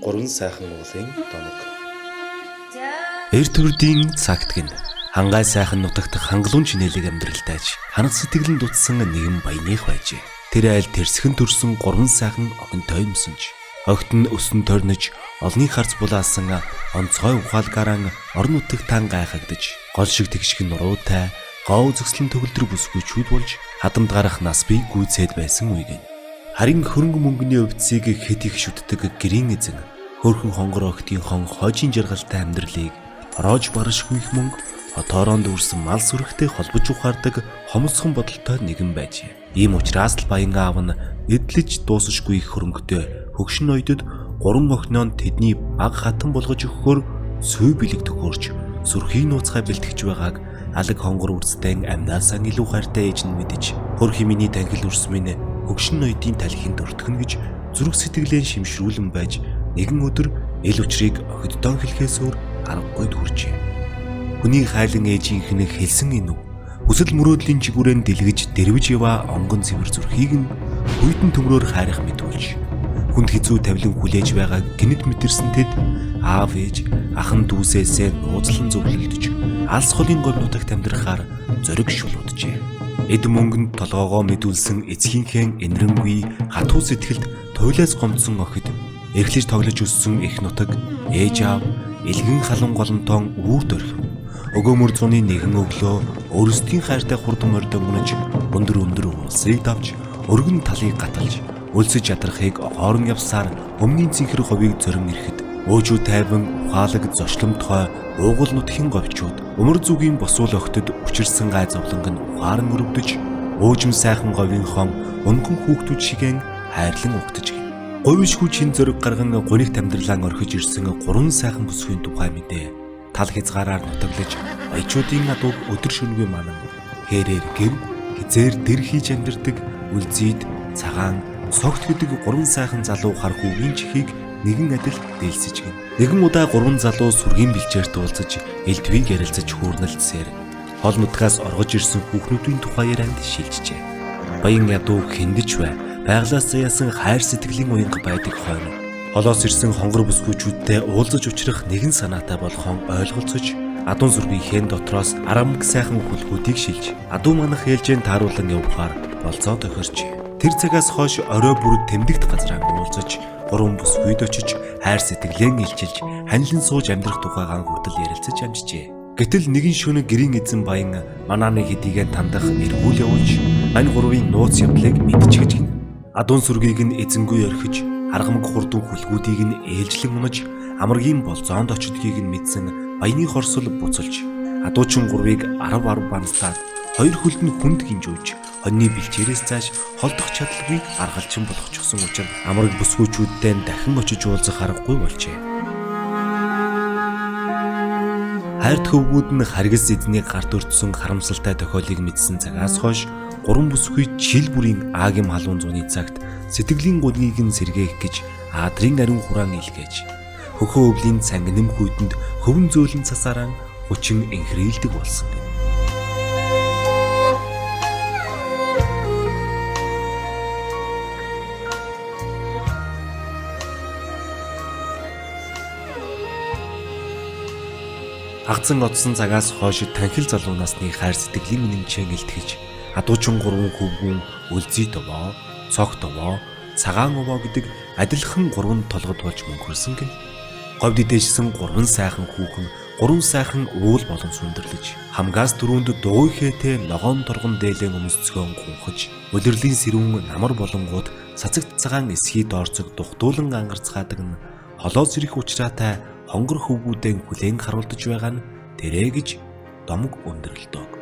Гурван сайхан уулын домог. Эрт төрдийн цагт гин хангай сайхан нутагт хангалуун чинэлэг амьдралтайж ханаг сэтгэлэн дутсан нэгэн баяных байжээ. Тэр айл тэрсхэн төрсөн гурван сайхан охинтой юмсанж огт нь өсөн торнож олны харц булаасан онцгой ухаалгаараа орон нутагтаан гайхагдаж гол шиг тэгшгэн нуруутай гоо зөкслөн төгөлдөр бүсгүйчүүд болж хадамд гарах нас бий гүйцээд байсан үе гин. Харин хөрөнгө мөнгөний өвцгийг хэд их шүтдэг гэрийн эзэн хөөрхөн хонгор охидын хон хойжийн жаргалтай амьдралыг ороож баршгүй их мөнгө хотоороо дүүрсэн мал сүрхтэй холбож ухаардаг хомсхон бодолтой нэгэн байжээ. Ийм учраас л баян аав нь эдлэж дуусшгүй их хөрөнгөтэй хөгшин ноёдод гурван охиноо нь тэдний баг хатан болгож өгөхөөр сүй бэлэг төхөөрч сүрхий нууцгай бэлтгэж байгааг алаг хонгор үрцтэй амнаасаа илүү хайртай ээж нь мэдэж хөр химиний танхил үрс минь хөгшин ноёдын талхинд өртгөн гэж зүрх сэтгэлээ шимшрүүлэн байж нэгэн өдөр эл учрыг охиддоо хэлэхээс өөр аргагүй хүрчээ. Хүний хайлан ээжийнх нь хэлсэн энэ үг хүсэл мөрөөдлийн жигүүрэн дэлгэж дэрвж яваа онгон цэвэр зүрхийг нь хүйтэн төмрөөр хайрах мэдүүлж хүнд хэцүү тавилан хүлээж байгааг гинэт мэдэрсэн тэд аав ээж ахан дүүсээсээ нууцлан зөвлөлдөж алс холын говь нутагт амьдрахаар зориг шулууджээ. Эд мөнгөнд толгоогоо мэдүүлсэн эцгийнхээ энэрэнгүй хатуу сэтгэлд туйлаас гомдсон охид эрхлэж тоглож өссөн их нутаг ээж аав элгэн халуун голомтон үүр дөрхив. Өгөөмөр зуны нэгэн өглөө өөрсдийн хайртай хурдан мордон унаж өндөр өндөр уулсыг давж өргөн талыг гаталж өлсөж ядрахыг хоорон явсаар өмнгийн цэнхэр ховыг зорин ирэхэд өөжүү тайван ухаалаг зочломтгой уугуул нутгийн говьчууд умар зүгийн босуул охтод учирсан гай зовлонг нь ухаан өрөвдөж өөжим сайхан говийн хон унган хүүхдүүд шигэн хайрлан угтаж гин. Говьшгүй чин зориг гарган гунигт амьдралаа орхиж ирсэн гурван сайхан бүсгүйн тухай мэдээ тал хязгаараар нутаглаж баячуудын адууг өдөр шөнөгүй манан хэрээр гэр хизээр дэр хийж амьдардаг үлзийд цагаан согт гэдэг гурван сайхан залуу хар хүүгийн чихийг нэгэн адил дээлсэж гин. Нэгэн удаа гурван залуу сүргийн бэлчээрт уулзаж элдвийг ярилцаж хүүрнэлцсээр хол нутгаас оргож ирсэн хүүхнүүдийн тухай ярианд шилжжээ. Баян ядуу хиндэж бай байглаас заяасан хайр сэтгэлийн уянга байдаг хойно. Холоос ирсэн хонгор бүсгүйчүүдтэй уулзаж учрах нэгэн санаатай болгон ойлголцож адуун сүргийнхээ дотроос арамг сайхан хүлхүүдийг шилж адуу манах ээлжийн тааруулан явахаар болцоо тохирч. Тэр цагаас хойш орой бүр тэмдэгт газраа уулзаж гурван бүсгүйд очиж хайр сэтгэлээ илчилж ханилан сууж амьдрах тухайгаан хүртэл ярилцаж амжжээ. Гэтэл нэгэн шөнө гэрийн эзэн баян манааны хэдийгээр тандах эргүүл явуулж мань гурвын нууц явдлыг мэдчихэж гин. Адуун сүргийг нь эзэнгүй орхиж аргамг хурдун хүлгүүдийг нь ээлжлэн унаж амаргийн болзоонд очдгийг нь мэдсэн баяны хорсол буцалж адуучин гурвыг 10 10 банстаад хоёр хөлд нь хүнд гинжүүж хоньны бэлчээрээс цааш холдох чадалгүй аргалчин болгочихсон учир амарг бүсгүйчүүдтэй дахин очиж уулзах аргагүй болжээ. Хайрт хөвгүүд нь харгас эзний гарт өртсөн харамсалтай тохиолыг мэдсэн цагаас хойш гурван бүсгүй жил бүрийн аагийн халуун зуны цагт сэтгэлийн гунгийг нь сэргээх гэж аадрын ариун хураан илгээж хөхөө өвлийн цангинам хүйтэнд хөвөн зөөлөн цасаараа хүчин энхрийлдэг болсон гэнэ. Хагцсан одсон цагаас хойш танхил залуу насны хайр сэтгэлийн үнэмчээн илтгэж адуучин гурван хөвгүүн үлзий довоо, цог довоо, цагаан овоо гэдэг адилхан гурван толгод болж мөнхөрсөн гин. Говьд идэжсэн гурван сайхан хүүхэн гурван сайхан уул болон сүндэрлэж хамгаас түрүүнд дугуй хээтэй ногоон торгон дээлэн өмсцгөөн гунхаж улирлын сэрүүн намар болонгууд цацагт цагаан эсхий доорцог духтуулан ангарцгаадаг нь холоос ирэх учраатай хонгор хөвгүүдэн хүлээн харуулдаж байгаа нь тэрэ гэж домог өндөрлөдөг.